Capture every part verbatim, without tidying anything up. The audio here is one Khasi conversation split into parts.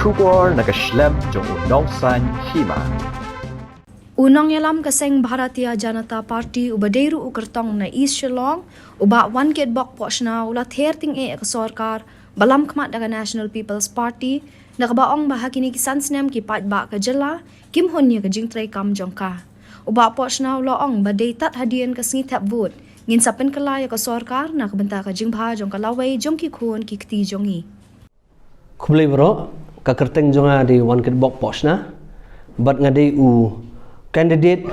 Khubor na ka shlem jong u Nongsaiñ Hima. U nongïalam ka seng Bharatiya Janata Party uba dei ruh u kyrtong na East Shillong, u Bah Wankitbok Pohshna, u la ther tyngeh ïa ka sorkar ba lam khmat da ka National People's Party, na kaba ong ba ha kine ki san snem ki paidbah ka jylla kim hun ïa ka jingtrei kam jong ka. U Bah Pohshna u la ong ba dei tad hadien ka sngi thep vote ngin sa pynkylla ïa ka sorkar na ka bynta ka jingbha jong ka lawei jong ki khun ki kti jong ngi. Khublei baroh, ka kyrteng jong nga dei Wankitbok Pohshna, bad nga dei u candidate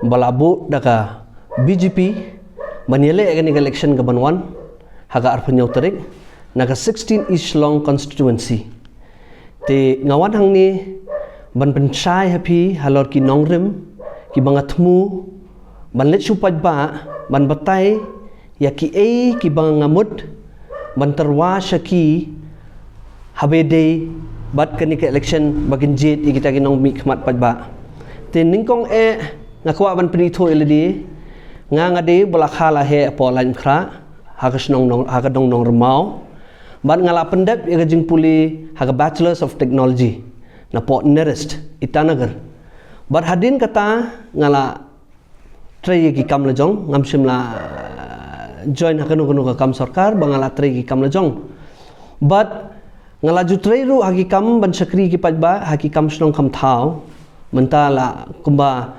ba la buh da ka B J P ban ïaleh ïa kane ka election ka ban wan ha ka arphew hynñiew tarik na ka sixteen East Shillong constituency. Te nga wan hangne ban pynshai ha phi halor ki nongrim kiba nga thmu ban leit shu paidbah ban batai ïa kiei kiba nga mut ban tyrwa sha ki haba ïadei bad kane ka election ba kin jied ïa kita ki nongmihkhmat paidbah. Te nyngkong eh nga kwah ban pynithuh ïa lade, nga nga dei ba la kha la heh hapoh Laitumkhrah ha ka shnong Nong, ha ka dong Nongrymmaw. Bad nga la pyndep ïa ka jingpule ha ka Bachelors of Technology napoh NERIST Itanagar. Bad hadien kata nga la trei ïa ki kam la jong, ngam shym la join ha kano kano ka kam sorkar, ba nga la trei ïa ki kam la jong. Bad nga la ju trei ruh ha ki kam ban shakri ïa ki paidbah ha ki kam shnong kam thaw mynta la kumba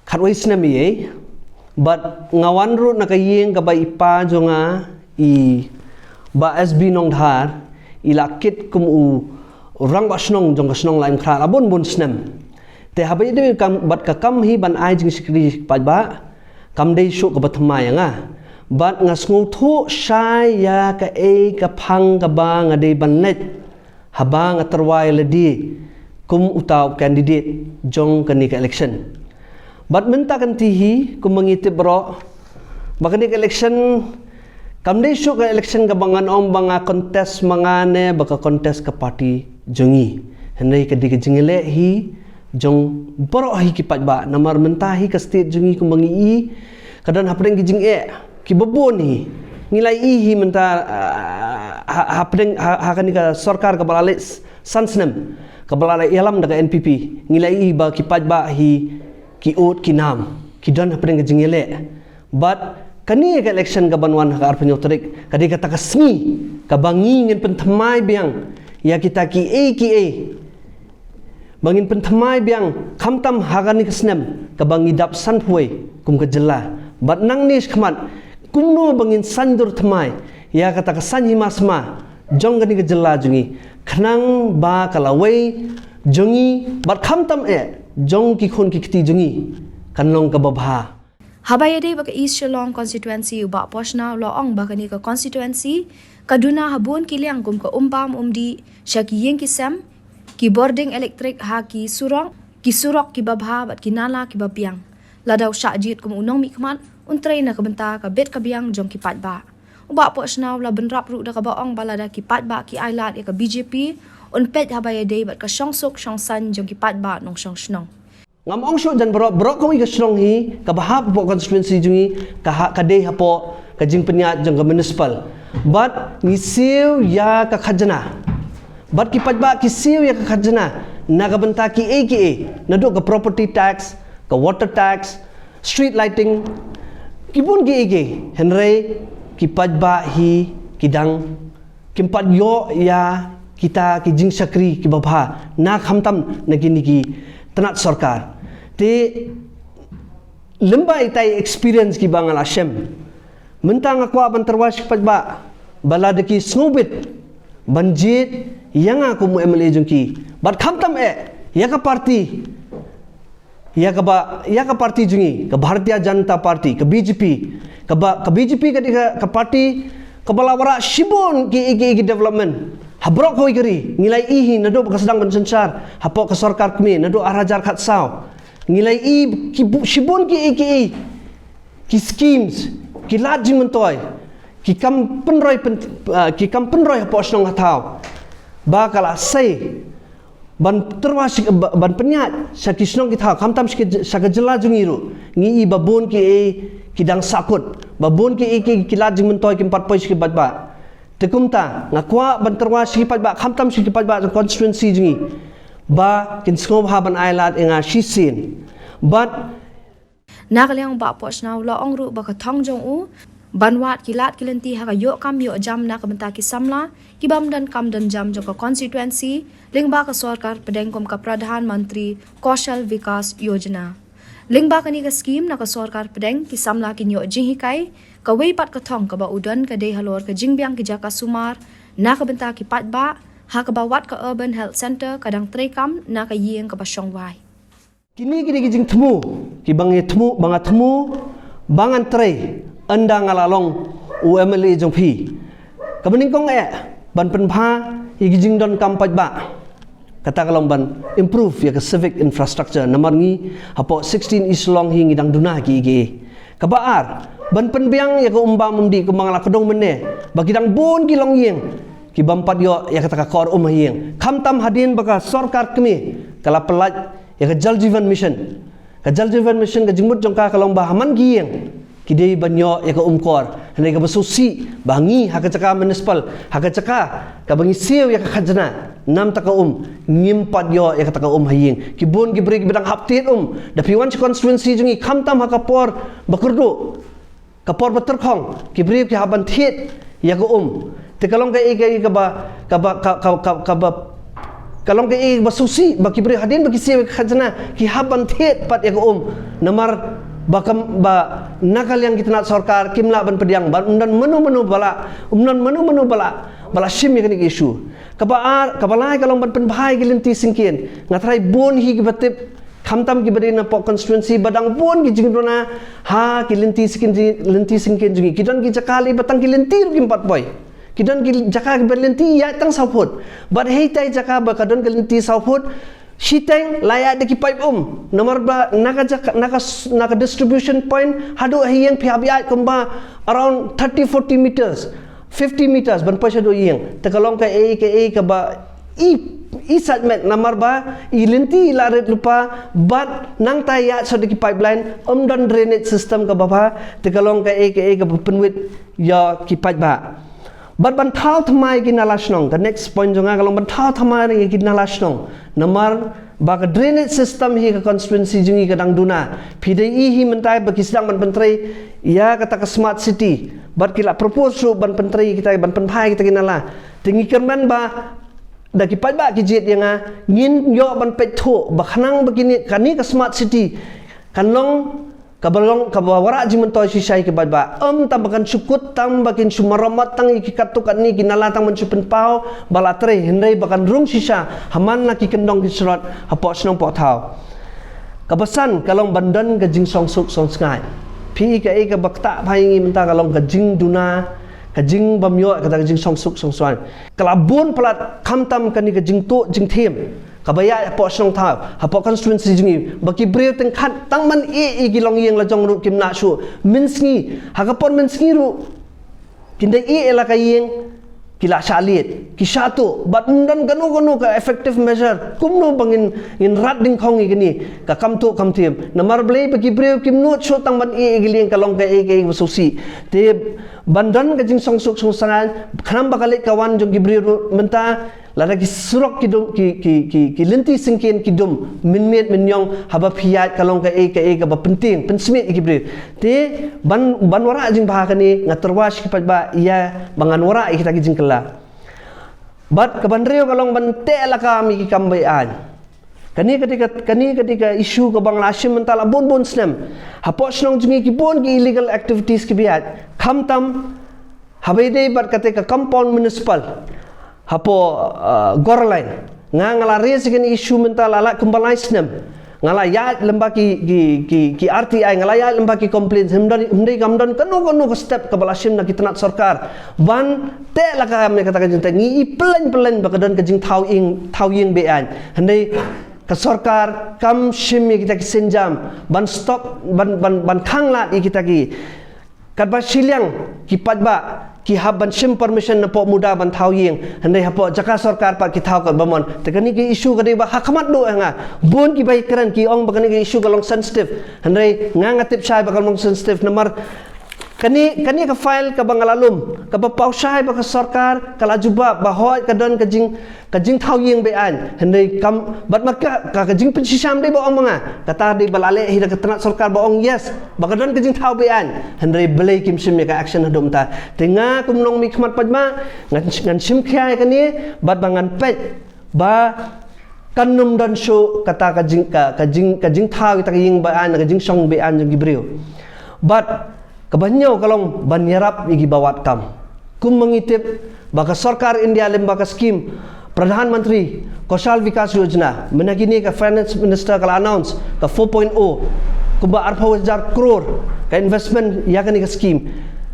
khatwei snem ïa. Bad nga wan ruh na ka ïing kaba i pa jong nga, i Bah S B Nongdhar, i la kit kum u rangbah shnong jong ka shnong Laitumkhrah la bun bun snem. Te haba ïadei kam bad ka kam hi ban ai jingshakri paidbah, kam dei shuh kaba thymmai ïa nga. Bad nga sngewthuh shai ïa kaei ka phang kaba nga dei ban leit haba nga tyrwa ïa lade kum uta u candidate jong kane ka election. Bad mynta ka sngi hi, kumba ngi tip baroh ba kane ka election kam dei shuh ka election kaba ngan ong ba nga contest ma nga ne ba ka contest ka party jong ngi. Hynrei ka dei ka jingïaleh hi jong baroh hi ki paidbah, namar mynta hi ka state jong ngi kumba ngi i, ka don hapdeng ki jingeh kiba bun hi. Ngi la i hi mynta, ah, ha, hapdeng ha, ha kane ka sorkar kaba la leit san snem, kaba la ïalam da ka N P P, ngi la i ba ki paidbah hi ki ud ki nam, ki don hapdeng ka jingïaleh. Bad kane ka election kaban wan ha ka arphew hynñiew tarik, ka dei kata ka sngi kaba ngi ngin pynthymmai biang ïa kita kiei kiei ba ngin pynthymmai biang, khamtam ha kane ka snem kaba ngi dap sanphew wei kum ka jylla. Bad nangne shakhmat, kumno ba ngin saiñdur thymmai ïa kata ka saiñ hima sma jong kane ka jylla jong ngi, khnang ba ka lawei jong ngi bad khamtam eh jong ki khun ki kti jong ngi kan long kaba bha. Haba ïadei bad ka East Shillong constituency, u Bah Pohshna u la ong ba kane ka constituency ka duna ha bun ki liang, kum ka um bam um dih sha ki ïing ki sem, ki bording elektrik ha ki surok, ki surok kiba bha bad ki nala kiba biang. Lada u shah jied kum u nongmihkhmat, un trei na ka bynta ka bit ka biang jong ki paidbah. U Bah Pohshna u la bynrap ruh da kaba ong ba lada ki paidbah ki ailad ïa ka B J P, un peit haba ïadei bad ka shongsuk shongsaiñ jong ki paidbah nongshong shnong. Ngam ong shuh jan baroh, baroh kawei ka shnong hi kaba hap hapoh constituency jong ngi, ka ha, ka dei hapoh ka jingpynïaid jong ka municipal. Bad ngi siew ïa ka khajna. Bad ki paidbah ki siew ïa ka khajna na ka bynta kiei kiei, naduh ka property tax, ka water tax, street lighting, ki bun kiei kiei. Hynrei ki paidbah hi ki dang kim pat ïoh ïa kita ki jingshakri kiba bha na khamtam na kine ki tnat sorkar. Te lyngba ita i experience kiba nga la shem, mynta nga kwah ban tyrwa sha ki paidbah ba lada ki sngewbit ban jied ïa nga kum u M L A jong ki, bad khamtam eh ïa ka party, ïa kaba, ïa ka party jong ngi, ka Bharatiya Janata Party, ka B J P, kaba, ka B J P ka dei ka, ka party kaba la wanrah shibun ki, ki, ki development ha baroh kawei ka ri. Ngi la i hi naduh ba ka sdang ban synshar hapoh ka sorkar kmie naduh arhajar khatsaw. Ngi la i ki bu-, shibun ki, ki, ki schemes, ki lad jingmyntoi, ki kam pynroi pyn-, ah, ki kam pynroi hapoh shnong ha thaw, ba ka la sei ban tyrwa shi-, ba-, ban pynïaid sha ki shnong ki thaw, khamtam sha ki, sha ka jylla jong ngi ruh. Ngi i ba bun kiei ki dang sahkut, ba bun kiei ki, ki lad jingmyntoi kim pat poi sha ki paidbah. Te kumta nga kwah ban tyrwa sha ki paidbah, khamtam sha ki paidbah jong constituency jong ngi, ba kin sngewbha ban ai lad ïa nga shisien. Bad na ka liang u Bah Pohshnau u la ong ruh ba ka thong jong u ban wad ki lad ki lynti ha ka ïoh kam ïoh jam na ka bynta ki samla ki bym don kam don jam jong ka constituency lyngba ka sorkar pdeng kum ka Pradhan Mantri Kaushal Vikas Yojana. Lyngba kane ka skim na ka sorkar pdeng, ki samla kin ïoh jinghikai. Kawei pat ka thong kaba u don ka dei halor ka jingbiang ki jaka sumar na ka bynta ki paidbah, ha kaba wat ka Urban Health Centre ka dang treikam na ka ïing kaba shong wai. Kine ki dei ki jingthmu kiba nga thmu, ba nga thmu ba ngan trei ynda nga la long u MLA jong phi. Kaba nyngkong eh ban pynbha ïa ki jingdonkam paidbah. Kata ka long ban improve ïa ka civic infrastructure, namar ngi hapoh sixteen East Shillong hi ngi dang duna ki, ki. Kaba ar, ban pynbiang ïa ka um bam um dih kumba nga la kdew mynne, ba ki dang bun ki longïing ki bym pat ïoh ïa kata ka kor um ha ïing. Khamtam hadien ba ka sorkar kmie ka la pyllait ïa ka Jal Jeevan Mission. Ka Jal Jeevan Mission ka jingmut jong ka ka long ba ha man ki ïing ki dei ban ïoh ïa ka um kor. Hynrei kaba sngewsih ba ngi ha ka jaka municipal, ha ka jaka kaba ngi siew ïa ka khajna, namta ka um, ngim pat ïoh ïa kata ka um ha ïing. Ki bun ki briew kiba dang hap thied um. Da phi wan sha constituency jong ngi, khamtam ha ka por ba kyrduh, ka por ba tyrkhong, ki briew ki hap ban thied ïa ka um. Te ka long kaei kaei kaba, kaba, ka, ka, ka, kaba, ka long kaei ba sngewsih ba ki briew hadien ba ki siew ïa ka khajna ki hap ban thied pat ïa ka um. Namar ba kam, ba na ka liang ki tnat sorkar kim lah ban pdiang, ba ym don mano mano ba lah, ym don mano mano ba lah, ba lah shim ïa kane ka issue. Kaba ar, kaba lai ka long ban pynbha ïa ki lynti syngkien. Nga tharai bun hi kiba tip, khamtam kiba dei napoh constituency, ba dang bun ki jingduna ha ki lynti syngkien, lynti syngkien jong ngi. Ki don ki jaka lei ba tang ki lynti ruh kim pat poi. Ki don ki jaka kiba lynti ïaid tang saw phut. Bad hei tai jaka ba ka don ka lynti saw phut, shiteng la ïaid da ki paip um. Namar ba na ka jaka, na ka s-, na ka distribution point haduh ha ïing phi hap ïaid kumba around thirty, forty meters, fifty meters ban poi shaduh ïing. Te ka long kaei kaei kaba i, i sait met, namar ba i lynti i la rit lypa bad nangta ïaid shaduh ki pipeline, ym don drainage system kaba bha. Te ka long kaei kaei kaba pynwit ïa ki paidbah. Bad ban thaw thymmai ïa ki nala shnong. Ka next point jong nga ka long ban thaw thymmai ïa ki nala shnong. Namar ba ka drainage system hi ka constituency jong ngi ka dang duna. Phi dei i hi mynta ba ki sdang ban pyntrei ïa kata ka smart city. Bad ki la propose ruh ban pyntrei kita, ban pynbha ïa kita ki nala. Te ngi kyrmen ba da ki paidbah ki jied ïa nga, ngin ïoh ban peit thuh ba khnang ba kine, kane ka smart city kan long kaba long kaba wanrah jingmyntoi shisha ïa ki paidbah. Ym tang ba kan shu kut, tang ba kin shu maramot tang ïa ki katto katne ki nala tang ban shu pynpaw ba la trei, hynrei ba kan rung shisha ha man la ki kyndong ki srot hapoh shnong poh thaw. Kaba san ka long ban don ka jingshongsuk shongsngaid. Phi, kaei kaba ktah bha ïa ngi mynta ka long ka jingduna, ka jingbym ïoh kata ka jingshongsuk shongsngaid. Ka la bun palat, khamtam kane ka jingtuh jingthiem kaba ïaid hapoh shnong thaw, hapoh constituency jong ngi, ba ki briew tyngkhat tang ban ïeh ïa ki longïing la jong ruh kim lah shuh. Mynsngi, ha ka por mynsngi ruh kin da ïeh ïa la ka ïing, ki la shah lied, ki shah tuh. Bad ym don kano kano ka effective measure kumno ba ngin, ngin rat dyngkhong ïa kane ka kam tuh kam thiem. Namar balei? Ba ki briew kim nud shuh tang ban ïeh ïa ki longïing, ka long kaei kaei kaba sngewsih. Te ban don ka jingshongsuk shongsngaid, khnang ba ka leit ka wan jong ki briew ruh mynta, lada ki surok ki dum, ki, ki, ki, ki lynti syngkien ki dum mynmiet mynñiong, haba phi ïaid ka long kaei kaei kaba pyntieng pynsmiej ïa ki briew. Te ban, ban wanrah jingbha kane, nga tyrwa sha ki paidbah ïa ba ngan wanrah ïa kita ki jingkylla. Bad kaba hynriew ka long ban teh lakam ïa ki kam be-aiñ. Kane ka dei ka, kane ka dei ka issue kaba nga la shim mynta la bun bun snem. Hapoh shnong jong ngi ki bun ki illegal activities kiba ïaid, khamtam haba ïadei bad kata ka compound municipal hapoh, uh, Gorline. Nga, nga la raise ïa kane ka issue mynta la, la kumba lai snem. Nga la ïaid lyngba ki, ki, ki, ki RTI, nga la ïaid lyngba ki complaints. Hynrei, hynrei kam don kano kano ka step kaba la shim na ki tnat sorkar ban teh lakam ïa kata ka jingteh. Ngi i pyllein pyllein ba ka don ka jingthaw ïing, thaw ïing be-aiñ. Hynrei ka sorkar kam shim ïa kita ki sienjam ban stop, ban, ban, ban khanglad ïa kita ki. Katba shiliang ki paidbah ki hap ban shim permission napoh MUDA ban thaw ïing, hynrei hapoh jaka sorkar pat ki thaw katba mon. Te kane ka issue ka dei ba ha khmat duh ïa nga. Bun kiba ïakren ki ong ba kane ka issue ka long sensitive. Hynrei nga, nga tip shai ba ka long sensitive namar Kane, kane ka file kaba nga la lum, kaba paw shai ba ka sorkar ka la jubab ba hooid ka don ka jing, ka jingthaw ïing be-aiñ, hynrei kam, bad ma ka, ka, ka jingpynshisha dei ba ong ma nga, kata dei ba la leh hi da ka tnat sorkar ba ong yes ba ka don ka jingthaw be-aiñ, hynrei balei kim shim ïa ka action haduh mynta. Te nga kum u nongmihkhmat paidbah, ngan, ngan shim khia ïa kane, bad ba ngan peit ba kan nym don shuh kata ka jing, ka, ka jing, ka jingthaw ïa kata ka ïing be-aiñ, ka jingshong be-aiñ jong ki briew. Bad kaba hynñiew ka long ban ïarap ïa kiba wad kam. Kum ma ngi tip ba ka sorkar India lyngba ka skim Pradhan Mantri Kaushal Vikas Yojana, mynta kine ka Finance Minister ka la announce ka four point oh, kumba arphew hajar klur ka investment ïa kane ka skim,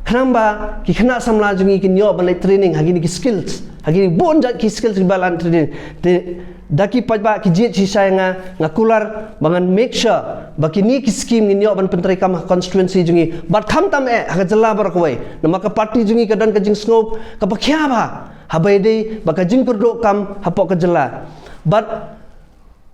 khnang ba ki khynnah samla jong ngi kin ïoh ban leit training ha kine ki skills, ha kine bun jait ki skills kiba la training. Te da ki paidbah ki jied shisha ïa nga, nga kular ba ngan make sure ba kine ki skim ngin ïoh ban pyntreikam ha constituency jong ngi, bad khamtam eh ha ka jylla baroh kawei. Namar ka party jong ngi ka don ka jingsngew kaba khia bha haba ïadei bad ka jingkyrduh kam hapoh ka jylla. Bad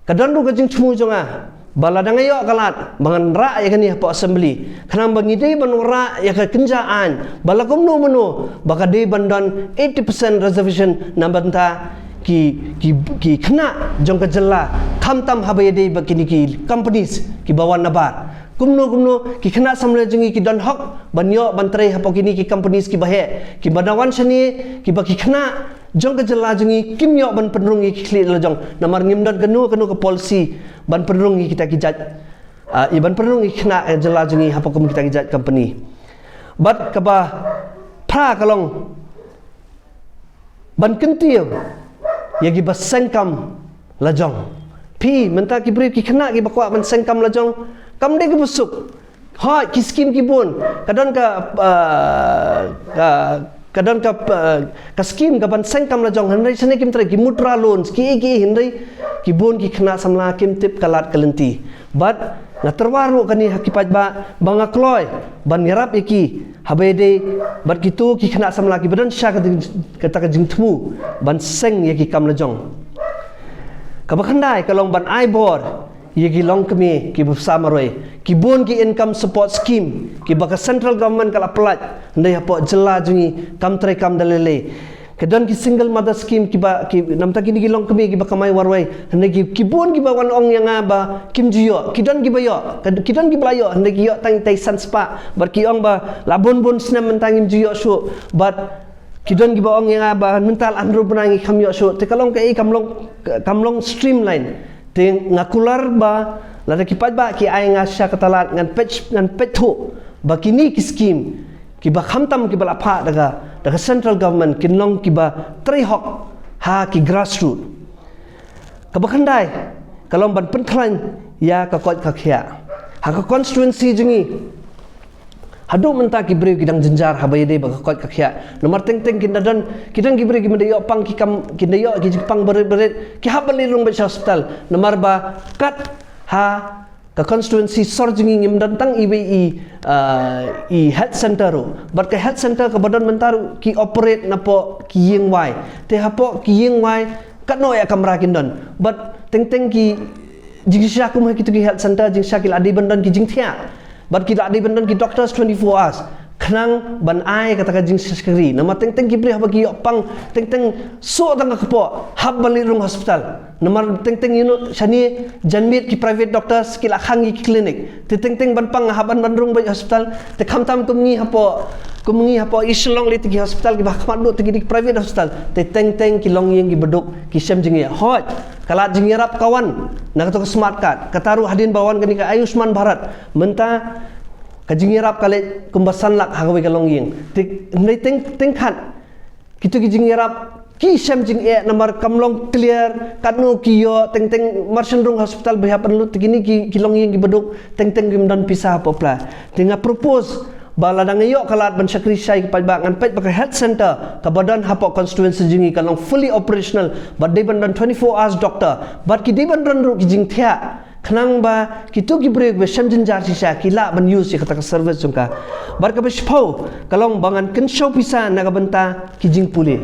ka don ruh ka jingthmu jong nga ba lada nga ïoh ka lad ba ngan rah ïa kane hapoh assembly, khnang ba ngi dei ban wanrah ïa ka kynja aiñ ba la kumno kumno ba ka dei ban don eighty percent reservation na bynta ki, ki, ki khynnah jong ka jylla, khamtam haba ïadei bad kine ki companies kiba wan nabar. Kumno kumno ki khynnah samla jong ngi ki don hok ban ïoh ban trei hapoh kine ki companies kiba heh, kiba da wan shane, kiba ki khynnah jong ka jylla jong ngi kim ïoh ban pynrung ïa ki khlieh la jong, namar ngim don kano kano ka policy ban pynrung ïa kita ki jait, ah, ïa ban pynrung ïa ki khynnah ka jylla jong ngi hapoh kum kita ki jait company. Bad kaba phra ka long ban kyntiew ïa kiba seng kam la jong. Phi mynta ki briew ki khynnah kiba kwah ban seng kam la jong, kam dei kaba suk. Hooid, ki skim ki bun. Ka don ka, ah, ka, ka don ka, ah, ka skim ka ban seng kam la jong, hynrei shane kim trei, ki mudra loans, ki, ki, hynrei ki bun ki khynnah samla kim tip ka lad ka lynti. Bad nga tyrwa ruh kane ha ki paidbah ba nga kloi ban ïarap ïa ki haba ïadei bad kito ki khynnah samla kiba don sha ka jing, kata ka jingthmu ban seng ïa ki kam la jong. Kaba khyndai ka long ban ai bor ïa ki longkmie kiba bsa marwei. Ki bun ki income support scheme kiba ka central government ka la pyllait, hynrei hapoh jylla jong ngi kam treikam da lei lei. Ka don ki single mother scheme kiba, ki, namta kine ki longkmie kiba kamai marwei, hynrei ki, ki bun kiba wan ong ïa nga ba kim ju ïoh. Ki don kiba ïoh, ka, ki don kiba la ïoh, hynrei ki ïoh tang tei san spah. Bad ki ong ba la bun bun snem mynta ngim ju ïoh shuh. Bad ki don kiba ong ïa nga ba mynta la hynriew bnai ngi kham ïoh shuh. Te ka long kaei, kam long, kam long streamline. Te nga kular ba lada ki paidbah ki ai nga sha ka talat, ngan peit, ngan peit thuh ba kine ki skim kiba khamtam kiba la phah da ka, da ka central government kin long kiba trei hok ha ki grassroot. Kaba khyndai ka long ban pynkhlaiñ ïa ka koit ka khiah. Ha ka constituency jong ngi haduh mynta ki briew ki dang jynjar haba ïadei bad ka koit ka khiah. Namar teng teng ki da don, ki don ki briew kiba da ïoh pang ki kam, ki da ïoh ki jingpang barit barit, ki hap ban leit rung beit sha hospital. Namar ba kat ha ka constituency sor jong ngi ngim don tang iwei i, ah, i health center ruh. Bad ka health center kaba don mynta ruh ki operate napoh ki ïing wai. Te hapoh ki ïing wai katno ïa kamra kin don. Bad teng teng ki jingshisha kum ha kito ki health center, jingshisha ki la dei ban don ki jingthiah. Bad ki la dei ban don ki doctors twenty-four hours. Khnang ban ai kata ka jingshakri. Namar teng teng ki briew haba ki ïoh pang, teng teng suk tang ka kpoh, hap ban leit rung hospital. Namar teng teng, you know, shane janmiet ki private doctors ki la khang ïa ki clinic. Te teng teng ban pang hap ban, ban rung beit hospital. Te khamtam kum ngi hapoh, kum ngi hapoh East Shillong lei te ki hospital kiba ha khmat duh te ki dei ki private hospital. Te teng teng ki longïing kiba duk ki shem jingeh. Hooid, ka lad jingïarap ka wan na kato ka smart card. Kata ruh hadien ba wan kane ka Ayushman Bharat, mynta ka jingïarap ka leit kumba san lak ha kawei ka longïing. Te hynrei teng, teng khat kito ki jingïarap ki shem jingeh namar kam long clear katno ki ïoh, teng teng mar shen rung hospital ba hap ban lut, te kine ki, ki longïing kiba duk teng teng kim don pisa hapoh pla. Te nga propose ba lada nga ïoh ka lad ban shakri shai ki paidbah, ngan peit ba ka health center kaba don hapoh constituency jong ngi kan long fully operational, bad dei ban don twenty-four hours doctor, bad ki dei ban don ruh ki jingthiah. Khnang ba kito ki briew kiba shem jynjar shisha ki lah ban use ïa kata ka service jong ka. Bad kaba shiphew ka long ba ngan kynshew pisa na ka bynta ki jingpule.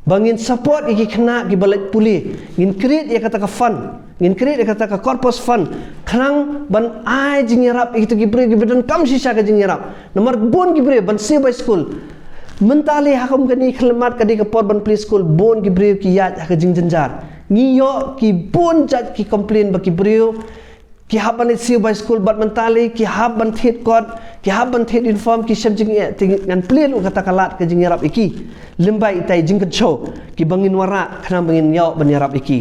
Ba ngin support ïa ki khynnah kiba leit pule. Ngin create ïa kata ka fund Ngin create ïa kata ka corpus fund khnang ban ai jingïarap ïa kito ki briew kiba donkam shisha ka jingïarap. Namar bun ki briew ban siew bai skul. Mynta lei ha kum kane ka khyllipmat ka dei ka por ban plie skul, bun ki briew ki ïaid ha ka jingjynjar. Ngi ïoh ki bun jait ki complain ba ki briew ki hap ban siew bai skul bad mynta lei ki hap ban thied kot, ki hap ban thied uniform, ki shem jingeh, te ngan plie ruh kata ka lad ka jingïarap ïa ki. Lymda itai jingkynshew kiba ngin wanrah khnang ba ngin ïoh ban ïarap ïa ki.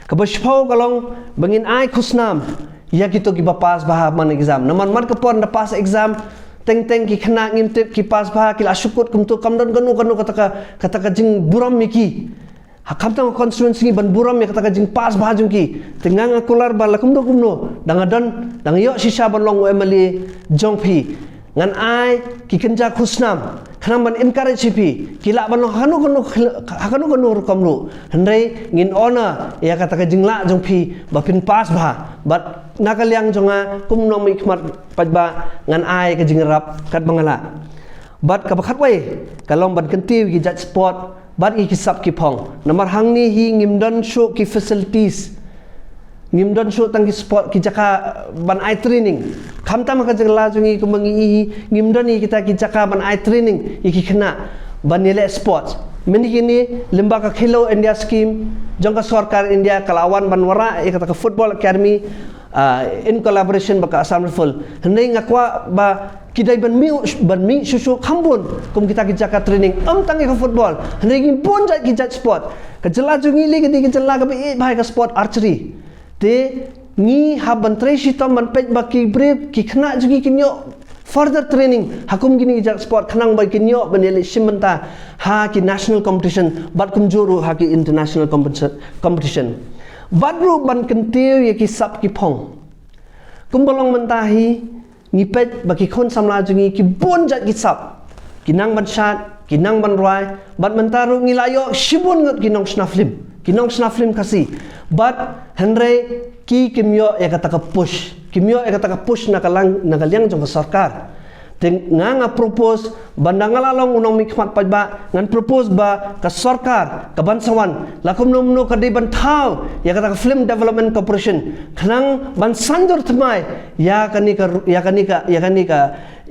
Kaba shiphew ka long ba ngin ai khusnam ïa kito kiba pass bha ha man exam. Namar man ka por ynda pass exam teng teng ki khynnah ngim tip ki pass bha, ki la shu kut kumto, kam don kano kano kata ka, kata ka jingburom ïa ki. Ha khamtam ka constituency ban burom ïa kata ka jingpass bha jong ki. Te nga nga kular ba la kumno kumno da nga don, da nga ïoh shisha ban long u M L A jong phi, ngan ai ki kynja khusnam khnang ban encourage ïa phi, ki lah ban long ha kano kano, ha kano kano rukom ruh. Hynrei ngin honour ïa kata ka jinglah jong phi ba phin pass bha. Bad na ka liang jong nga kum u nongmihkhmat paidbah ngan ai ka jingïarap katba nga lah. Bad kaba khatwei ka long ban kyntiew ïa ki jait sport bad ïa ki sap ki phong. Namar hangne hi ngim don shuh ki facilities, ngim don shuh tang ki sport, ki jaka ban ai training. Khamtam ha ka jylla jong ngi kumba ngi ïohi hi, ngim don ïa kita ki jaka ban ai training ïa ki khynnah ban ïaleh sports. Mynta kine lymda ka Khelo India scheme jong ka sorkar India ka la wan ban wanrah ïa kata ka football academy, ah, in collaboration bad ka Assam Rifle. Hynrei nga kwah ba ki dei ban mih, ban mih shuh shuh kham bun kum kita ki jaka training, ym tang ïa ka football, hynrei ngi bun jait ki jait sport. Ka jylla jong ngi lei ka dei ka jylla kaba ïeit bha ïa ka sport archery. Te ngi hap ban trei shitom ban peit ba ki briew, ki khynnah jong ngi kin ïoh further training ha kum kine ki jaka sport khnang ba kin ïoh ban ïaleh shim bynta ha ki national competition bad kumjuh ruh ha ki international competition, competition. Bad ruh ban kyntiew ïa ki sap ki phong. Kumba long mynta hi, ngi peit ba ki khun samla jong ngi ki bun jait ki sap. Ki nang ban shad, ki nang ban rwai, bad mynta ruh ngi la ïoh shibun ngut ki nongshna film, ki nongshna film Khasi. Bad hynrei ki kim ïoh ïa kata ka push, kim ïoh ïa kata ka push na ka lang, na ka liang jong ka sorkar. Te nga nga propose, ba ynda nga la long u nongmihkhmat paidbah, ngan propose ba ka sorkar kaban sa wan, la kumno kumno ka dei ban thaw ïa kata ka Film Development Corporation khnang ban sanjor thymmai ïa kane ka, ïa kane ka, ïa kane ka,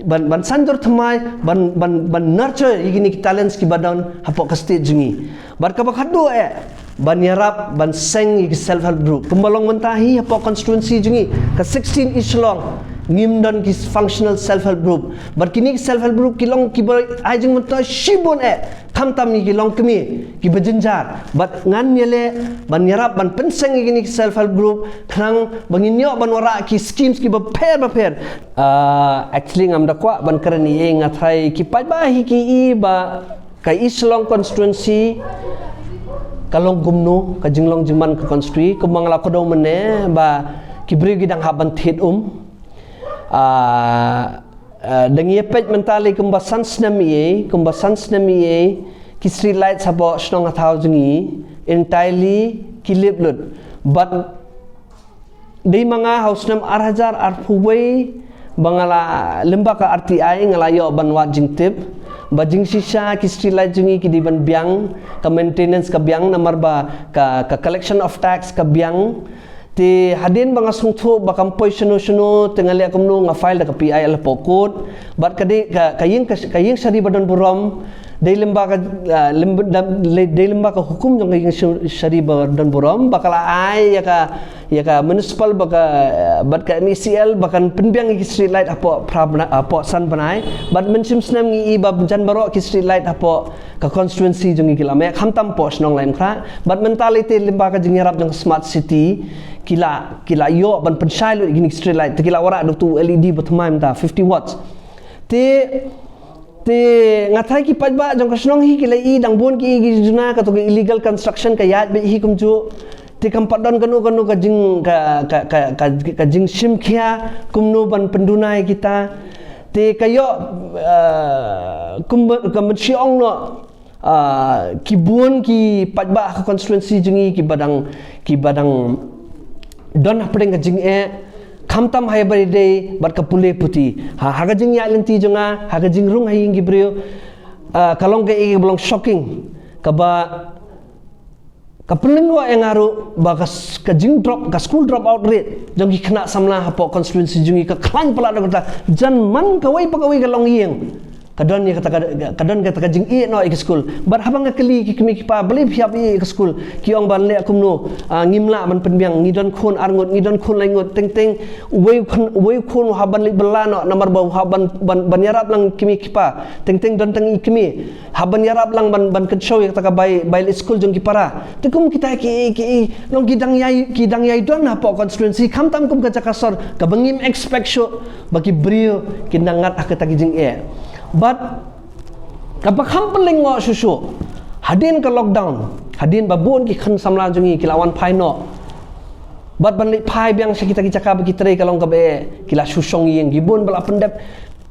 ban, ban sanjor thymmai, ban, ban, ban nurture ïa kine ki talents kiba don hapoh ka state jong ngi. Bad kaba khatduh eh, ban ïarap ban seng ïa ki self help group. Kumba long mynta hi hapoh constituency jong ngi ka sixteen East Shillong, ngim don ki functional self help group. Bad kine ki self help group ki long kiba ai jingmyntoi shibun eh, khamtam ïa ki longkmie kiba jynjar. Bad ngan ïaleh ban ïarap ban pynseng ïa kine ki self help group khnang ba ngin ïoh ban wanrah ki schemes kiba pher ba pher. Ah, actually ngam da kwah ban kren ei ei, nga tharai ki paidbah hi ki i ba ka East Shillong constituency ka long kumno, ka jinglong jingman ka constituency, kumba nga la kdew mynne ba ki briew ki dang hap ban thied um. Ah, ah, da ngi ïa peit mynta lei kumba san snem ei ei, kumba san snem ei ei, ki street lights hapoh shnong ha thaw jong ngi entirely ki lip lut. Bad dei ma nga ha u snem ar hajar arphew wei ba nga la lem bad ka R T I nga la ïoh ban wad jingtip ba jingshisha ki street light jong ngi ki dei ban biang, ka maintenance ka biang, namar ba ka, ka collection of tax ka biang. Te hadien ba nga sngewthuh ba kam poi shano shano, te nga leh kumno, nga file da ka P I L hapoh court. Bad ka dei ka, ka ïing ka, ka ïing shari ba don burom, dei lem bad ka, ah, lem, da, le, dei lem bad ka hukum jong ka ïing shu-, shari ba don burom ba ka la ai ïa ka, ïa ka municipal bad ka, eh, bad ka M E C L ba kan pynbiang ïa ki street light hapoh phra bnai, hapoh san bnai. Bad mynshem snem ngi i ba jan baroh ki street light hapoh ka constituency jong ngi ki la meh, khamtam hapoh shnong Laitumkhrah. Bad mynta lei te lem bad ka jingïarap jong ka smart city ki la, ki la ïoh ban pynshai lut ïa kine ki street light, te ki la wanrah da uto u L E D ba thymmai mynta fifty watts. Te, te nga tharai ki paidbah jong ka shnong hi ki la i, dang bun ki i ki juna, kato ka illegal construction ka ïaid beit hi kumjuh. Te kam pat don kano kano ka jing, ka, ka, ka, ka, ka jingshim khia kumno ban pynduna ïa kita. Te ka ïoh, eh, kumba, ka mynshiong noh, ah, ki bun ki paidbah ha ka constituency jong ngi kiba dang, kiba dang don hapdeng ka jingeh, khamtam ha kaba ïadei bad ka pule puthi. Ha, ha ka jingïaid lynti jong nga, ha ka jingrung ha ïing ki briew, ah, ka long kaei kaba long shocking, kaba Ka pynlyngngoh ïa nga ruh ba ka, s- ka jingdrop, ka school dropout rate jong ki khynnah samla hapoh constituency jong ngi ka khlaiñ palat da kata. Jan man kawei pa kawei ka longïing ka don ïa kata ka, ka don kata ka jingïeh noh ïa ka skul. Bad haba nga kylli ki kmie ki kpa, balei phi hap ïeh ïa ka skul, ki ong ban leh kumno, ah, ngim lah ban pynbiang, ngi don khun arngut, ngi don khun laingut, teng teng uwei u khun, uwei u khun u hap ban leit bylla noh namar ba u hap ban, ban, ban ïarap lang ki kmie ki kpa, teng teng don tang i kmie. Hap ban ïarap lang ban, ban kynshew ïa kata ka bai, bai leit skul jong ki para. Te kum kita ki, ki, long ki dang ïai, ki dang ïai don hapoh constituency, khamtam kum ka jaka sor kaba ngim expect shuh ba ki briew kin nang ngat ha kata ki jingeh. Bad kaba kham pynlyngngoh shuh shuh, hadien ka lockdown, hadien ba bun ki khun samla jong ngi ki la wan phai noh, bad ban leit phai biang sha kita ki jaka ba ki trei ka long kaba eh, ki la shu shong ïing, ki bun ba la pyndep.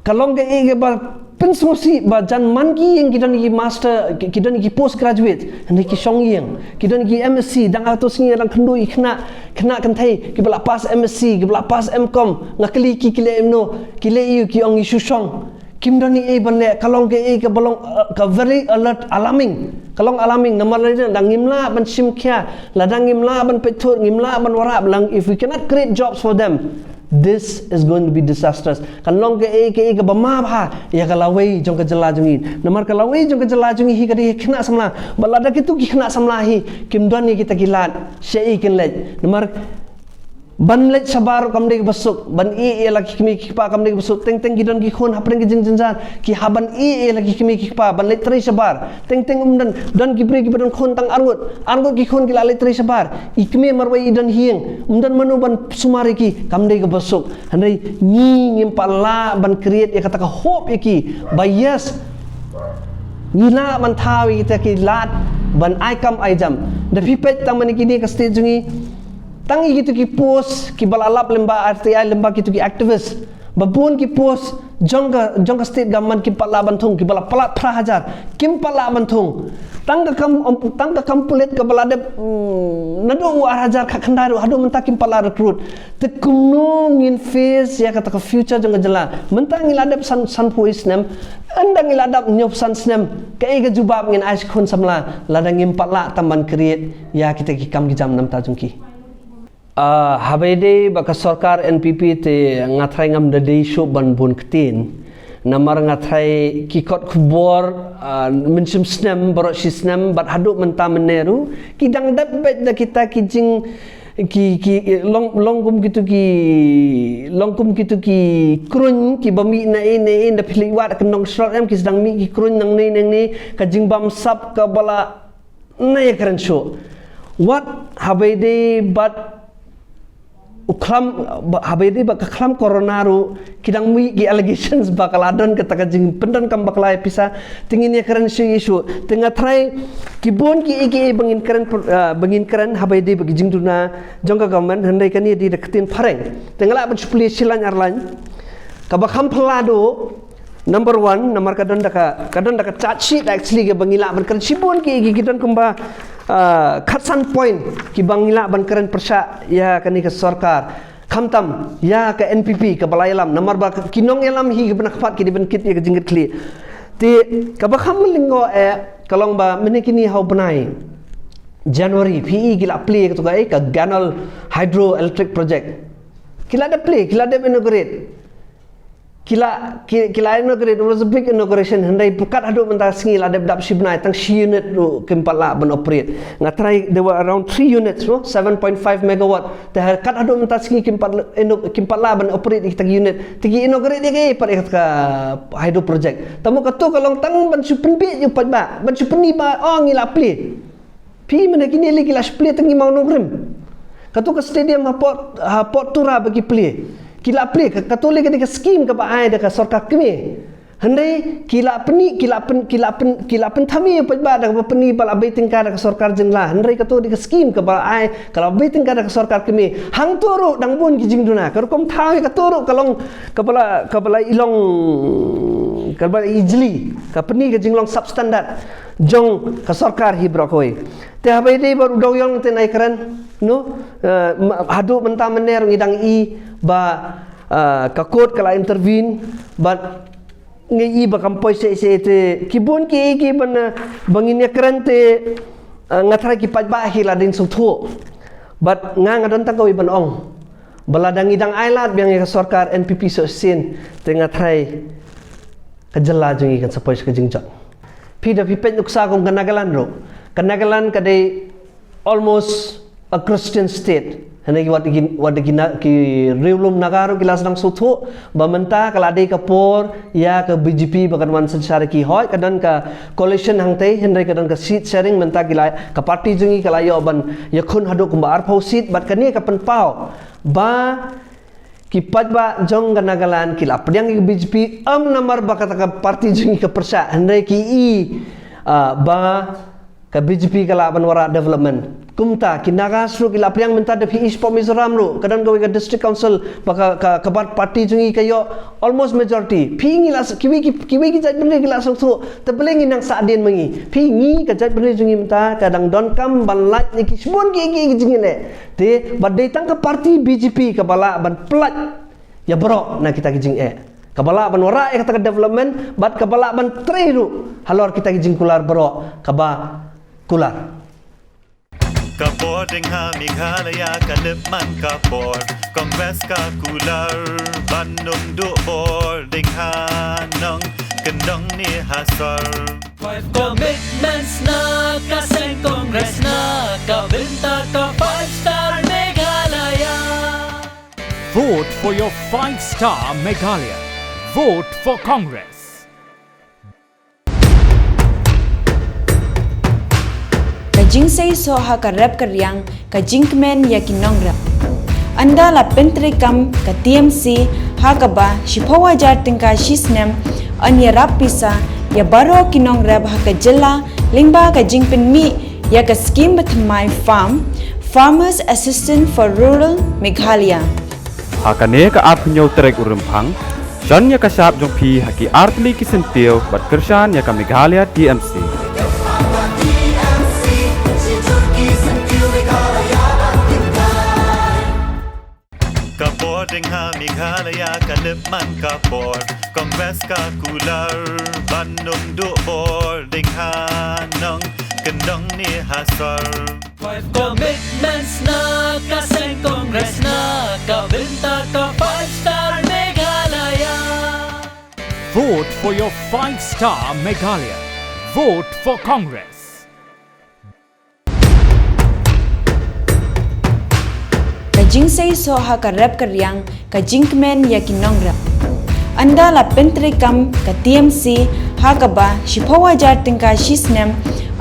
Ka long kaei kaba pynsngewsih ba jan man ki ïing ki don ki master, ki, ki don ki postgraduate, hynrei ki shong ïing, ki don ki M S C, dang ha kato ka sngi dang kynduh i khynnah, khynnah kynthei kiba la pass M S C, kiba la pass M Com, nga kylli ki, ki leh kumno, ki leh aiu, ki ong ngi shu shong. Kim don ei ei ban leh, ka long kaei kaba long, uh, ka very alert, alarming. Ka long alarming namar lada ngim lah ban shim khia, lada ngim lah ban peit thut, ngim lah ban wanrah lang, if we cannot create jobs for them, this is going to be disastrous. Kan long kaei kaei kaba map ha ïa ka lawei jong ka jylla jong ngi. Namar ka lawei jong ka jylla jong ngi hi ka dei khynnah samla. Bad lada kito ki khynnah samla hi kim don ïa kita ki lad, shaei kin leit? Namar ban leit shabar kam dei kaba suk, ban ïeh ïa la ki kmie ki kpa kam dei kaba suk. Teng teng ki don ki khun hapdeng ki jingjynjar, ki hap ban ïeh ïa la ki kmie ki kpa ban leit trei shabar. Teng teng um don, don ki briew kiba don khun tang arngut, arngut ki khun ki la leit trei shabar. I kmie marwei i don ha ïing, um don mano ban sumar ïa ki, kam dei kaba suk. Hynrei ngi ngim pat lah ban create ïa kata ka hope ïa ki ba yes, ngi lah ban thaw ïa kita ki lad ban ai kam ai jam. Da phi peit tang mynne kine ka state jong ngi, tang ïa kito ki post kiba la lap lyngba R T I, lyngba kito ki activist, ba bun ki post jong ka, jong ka state government kim pat lah ban thung, kiba la palat phra hajar, kim pat lah ban thung. Tang ka kam, tang ka kam pulit kaba la dep, mm, naduh u ar hajar khatkhyndai ruh haduh mynta kim pat lah recruit. Te kumno ngin face ïa kata ka future jong ka jylla? Mynta ngi la dep san, sanphew snem, ynda ngi la dep hynñiewphew san snem, kaei ka jubab ngin ai sha ki khun samla lada ngim pat lah tam ban create ïa kita ki kam ki jam na bynta jong ki? Ah, haba ïadei bad ka sorkar N P P te nga tharai ngam da dei shuh ban bun ktien. Namar nga tharai ki kot khubor, ah, mynshem snem, baroh shi snem, bad haduh mynta mynne ruh, ki dang dep beit da kita ki jing, ki, ki, long, long kum kito ki, long kum kito ki kruiñ kiba mih na ei na ei, da phi leit wad ha ka nongshong em, ki sdang mih ki kruiñ nangne nangne, ka jingbamsap kaba la na ïakren shuh. Wat haba ïadei bad u khlam, ba, haba ïadei bad ka khlam corona ruh, ki dang mih ki allegations ba ka la don kata ka jingpyndonkam bakla ïa pisa, te ngin ïakren shuh ïa shuh. Te nga tharai ki bun kiei kiei ba ngin kren, ah, ba ngin kren haba ïadei bad ki jingduna jong ka government, hynrei kane dei da ka ktien phareng. Te nga lah ban shu plie shi lain ar lain. Kaba kham phylla duh, number one, namar ka don da ka, ka don da ka charge sheet actually kaba ngi lah ban kren shibun ki, ki, ki don kumba, ah, khatsan point kiba ngi lah ban kren pyrshah ïa kane ka sorkar. Khamtam ïa ka N P P kaba la ïalam, namar ba ki nongïalam hi kiba na khmat ki dei ban kit ïa ka jingkitkhlieh. Te kaba kham lyngngoh eh ka long ba mynne kine ha u bnai January phi i ki la plie kato ka, eh, ka Ganol Hydroelectric Project. Ki la dep plie, ki la dep inaugurate. Ki la, ki, ki la inaugurate, it was a big inauguration, hynrei kat haduh mynta ka sngi la dep dap shi bnai, tang shi unit ruh kim pat lah ban operate. Nga tharai there were around three units, no? Seven point five megawatt. Te kat haduh mynta ka sngi kim pat, ino-, kim pat lah ban operate ïa kita ki unit. Te ki inaugurate ïa kaei pat ïa kata ka hydro project? Tangba kato ka long tang ban shu pynbiej ïa u paidbah, ban shu pyni ba, oh, ngi la plie. Phi mynta kine lei ki la shu plie tang ki mawnongrim. Kato ka stadium ha Port, ha Port Tura ba ki plie. Ki la plie, ka, kato lei ka dei ka skim kaba ai da ka sorkar kmie. Hynrei ki la pyni, ki la pyn, ki la pyn, ki la pynthame ïa u paidbah da kaba pyni ba la bei tyngka da ka sorkar jylla. Hynrei kato dei ka skim kaba ai, ka la bei tyngka da ka sorkar kmie. Hangto ruh dang bun ki jingduna. Ka rukom thaw ïa kato ruh ka long kaba la, kaba la i long, kaba la i jli. Ka pyni ka jinglong substandard jong ka sorkar hi baroh kawei. Te haba ïadei bad u dewïong te nai kren, no? Eh, ma-, haduh mynta mynne ruh ngi dang i ba, eh, ka court ka la intervene, bad ngi i ba kam poi seh seh te ki bun kiei kiei ban, eh, ba ngin ïakren te Ah, nga tharai ki paidbah hi la dei sngewthuh. Bad nga nga don tang kawei ban ong ba lada ngi dang ailad biang ïa ka sorkar N P P shisien, te nga tharai ka jylla jong ngi kan sa poi sha ka jingjot. Phi da phi peit nuksa kum ka Nagaland ruh. Ka Nagaland ka dei almost a Christian state. Hynrei wat da ki, wat da ki na, ki riewlum Naga ruh ki la sdang sngewthuh ba mynta ka la dei ka por ïa ka B J P ba kan wan synshar ïa ki. Hooid, ka don ka coalition hangtei, hynrei ka don ka seat sharing, mynta ki la, ka party jong ngi ka la ïoh ban ïakhun haduh kumba arphew seat, bad kane ka pynpaw ba ki paidbah jong ka Nagaland ki la pdiang ïa ka B J P, em namar ba kata ka party jong ngi ka pyrshah, hynrei ki i, ah, ba ka B J P ka lah ban wanrah development. Kumta ki Naga ruh ki la pdiang, mynta da phi i shapoh Mizoram ruh, ka don kawei ka district council ba ka, ka, ka party jong ngi ka ïoh almost majority. Phi, ngi la, kiwei ki, kiwei ki jaitbynriew ki la sngewthuh, te balei ngin nang sahdien ma ngi? Phi, ngi ka jaitbynriew jong ngi mynta ka dang donkam ban lait ïa ki shibun ki, ki, ki jingeh. Te ba dei tang ka party B J P kaba lah ban pynlait ïa baroh na kita ki jingeh. Kaba lah ban wanrah ïa kata ka development, bad kaba lah ban trei ruh halor kita ki jingkular baroh kaba kular. Ka bor dang ha Meghalaya ka lip man ka bor, Congress ka kular ban ym duh bor dang ha nongkyndong ne ha sor. Five commitments na ka seng Congress na ka bynta ka five star Meghalaya. Vote for your five star Meghalaya. Vote for Congress. Ka jingseisoh ha ka rep ka riang, ka jingkmen ïa ki nongrep. Ynda la pyntreikam ka T M C ha kaba shiphew hajar tyngka shi snem, yn ïarap pisa ïa baroh ki nongrep ha ka jylla lyngba ka jingpynmih ïa ka skhim bathymmai farm, Farmers Assistance for Rural Meghalaya. Ha kane ka arphew hynñiew tarik u Rymphang, shon ïa ka shap jong phi ha ki artylli ki syntiew bad kyrshan ïa ka Meghalaya T M C. Ka bor dang ha Meghalaya ka lip man ka bor, Congress ka kular ban ym duh bor dang ha nongkyndong ne ha sor. Five commitments na ka seng Congress na ka bynta ka five star Meghalaya. Vote for your five star Meghalaya. Vote for Congress. Ka jingseisoh ha ka rep ka riang, ka jingkmen ïa ki nongrep. Ynda la pyntreikam ka T M C ha kaba shiphew hajar tyngka shi snem,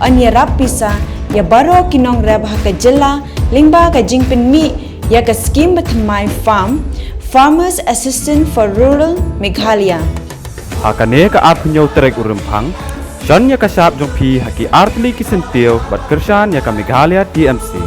yn ïarap pisa ïa baroh ki nongrep ha ka jylla lyngba ka jingpynmih ïa ka skhim bathymmai farm, Farmers Assistance for Rural Meghalaya. Ha kane ka arphew hynñiew tarik u Rymphang, shon ïa ka shap jong phi ha ki artylli ki syntiew bad kyrshan ïa ka Meghalaya T M C.